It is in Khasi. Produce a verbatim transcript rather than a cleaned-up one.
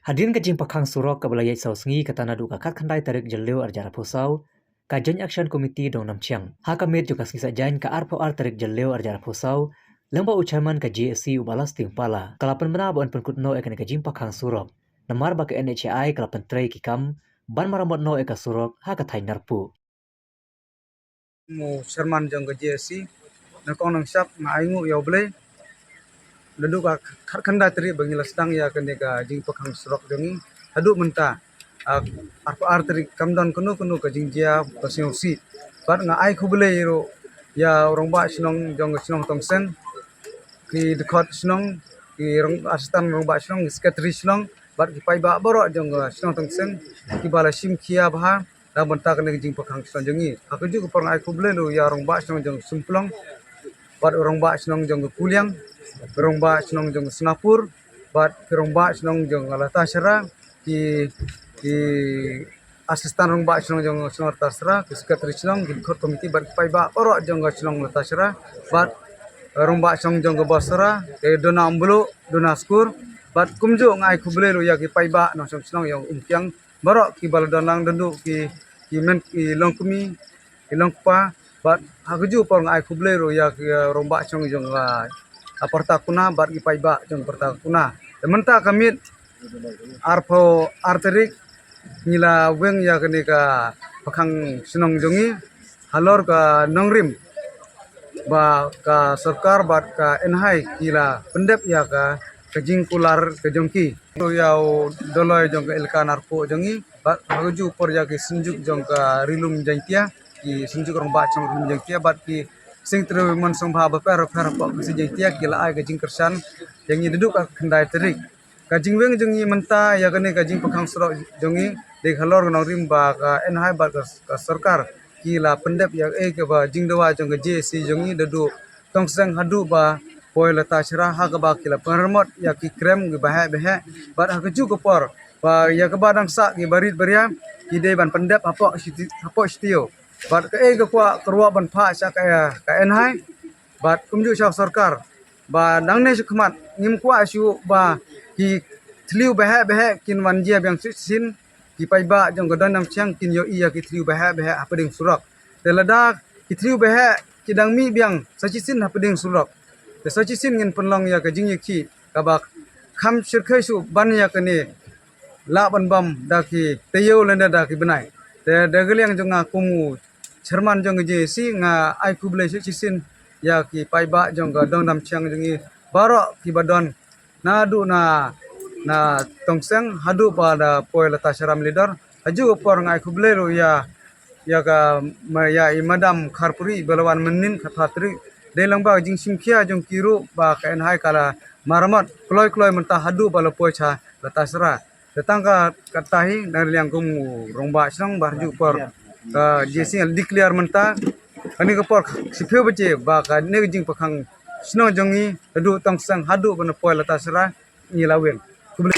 Hadien ka jingpyrkhang surok kaba la ïaid saw sngi, kata naduh ka khatkhyndai tarik Jylliew arhajar arphew saw, ka Joint Action Committee Dong Namchiang, ha ka miet jong ka Sngi Saitjaiñ ka arphew ar tarik Jylliew arhajar arphew saw, lyngba u Chairman ka J A C u Bah Lasting Pala, ka la pynbna ba yn pynkut noh ïa kane ka jingpyrkhang surok, namar ba ka N H A I ka la pyntrei ki kam ban maramot noh ïa ka surok ha ka thaiñ Narpuh. Mo Chairman jong ka J A C, na kong nang shap nga ai nguh ïa U Blei. Naduh ka khatkhyndai tarik ba ngi la sdang ïa kane ka jingpyrkhang surok jong ngi, haduh mynta, ah, arphew ar tarik kam don kano kano ka jingjia ba sngewsih. Bad nga ai khublei ruh ïa u rangbah shnong jong ka shnong Tongseng, ki dkhot shnong, ki rang-, assistant rangbah shnong, ki secretary shnong, bad ki paidbah baroh jong ka shnong Tongseng, kiba la shim khia bha na bynta kane ka jingpyrkhang shnong jong ngi. Ha kajuh ka por nga ai khublei ruh ïa u rangbah shnong jong Sumplong, bad u rangbah shnong jong ka Kuliang, u rangbah shnong jong Snapur, bad ki rangbah shnong jong Latashra, ki, ki assistant rangbah shnong jong shnong Latashra, ki secretary shnong, ki dkhot committee, bad ki paidbah baroh jong ka shnong Latashra, bad rangbah shnong jong ka Bawsra, ki dona Umbluh, dona Skur, bad kumjuh nga ai khublei ruh ïa ki paidbah nongshong shnong ïa u Umkiang, baroh kiba la don lang, don ruh ki, ki myn, ki longkmie, ki longkpa, bad ha kajuh por nga ai khublei ruh ïa ki, eh, rangbah shnong jong, ah, ah, Pyrta Kuna, bad ki paidbah jong Pyrta Kuna. Te mynta ka miet arphew ar tarik ngi la weng ïa kane ka pyrkhang shnong jong ngi halor ka nongrim ba ka sorkar bad ka N H I ki la pyndep ïa ka, ka jingkular ka jong ki. Ïa u Dolloi jong ka Elaka Narpuh jong ngi, bad ha kajuh por ïa ki Synjuk jong ka Ri Lum Jaiñtia, ki Synjuk Rangbah Shnong Ri Lum Jaiñtia, bad ki Syntiew Mynsong Bha bapher bapher hapoh ka Shnong Jaiñtia, ki la ai ka jingkyrshan ïa ngi naduh ka khatkhyndai tarik. Ka jingweng jong ngi mynta ïa kane ka jingpyrkhang surok jong ngi, dei halor ka nongrim ba ka N H I bad ka, ka sorkar ki la pyndep ïa kaei kaba jingdawa jong ka J A C jong ngi, naduh Tongseng haduh ba poi Latashra, ha kaba ki la pynramot ïa ki krem kiba heh ba heh, bad ha kajuh ka por ba ïa kaba dang sah kiba rit ba ria ki dei ban pyndep hapoh shiti-, hapoh shatei. Bad kaei ka kwah ka ruh ban phah sha ka, ka N H I, bad kumjuh sha sorkar, ba nangne shakhmat ngim kwah shuh ba ki thliew ba heh ba heh kin wan jia biang shisien, ki paidbah jong ka Dong Namchiang kin ïohi ïa ki thliew ba heh ba heh hapdeng surok. Te lada ki thliew ba heh ki dang mih biang sa shisien hapdeng surok, te sa shisien ngin pynlong ïa ka jingïakhih kaba kham shyrkhei shuh ban ïa kane lah ban bam da ki taïew lane da ki bnai. Te da ka liang jong nga kum u Chairman jong ka J A C, nga ai khublei shisien ïa ki paidbah jong ka Dong Namchiang jong ngi baroh kiba don naduh na, na Tongseng haduh ba la poi Latashra Myllidur. Ha kajuh ka por nga ai khublei ruh ïa, ïa ka ma-, ïa i Madam Kharpuri ba la wan mynnin khatphra tarik. Dei lyngba ka jingshim khia jong ki ruh ba ka N H I ka la maramot kloi kloi mynta haduh ba la poi sha Latashra. Te tang ka, kata hi na ka liang kum u rangbah shnong ba ha kajuh ka por ka J A C declare mynta kane ka por shiphew baje ba kane ka jingpyrkhang shnong jong ngi naduh Tongseng haduh ban poi Latashra ngi la weng. Khublei.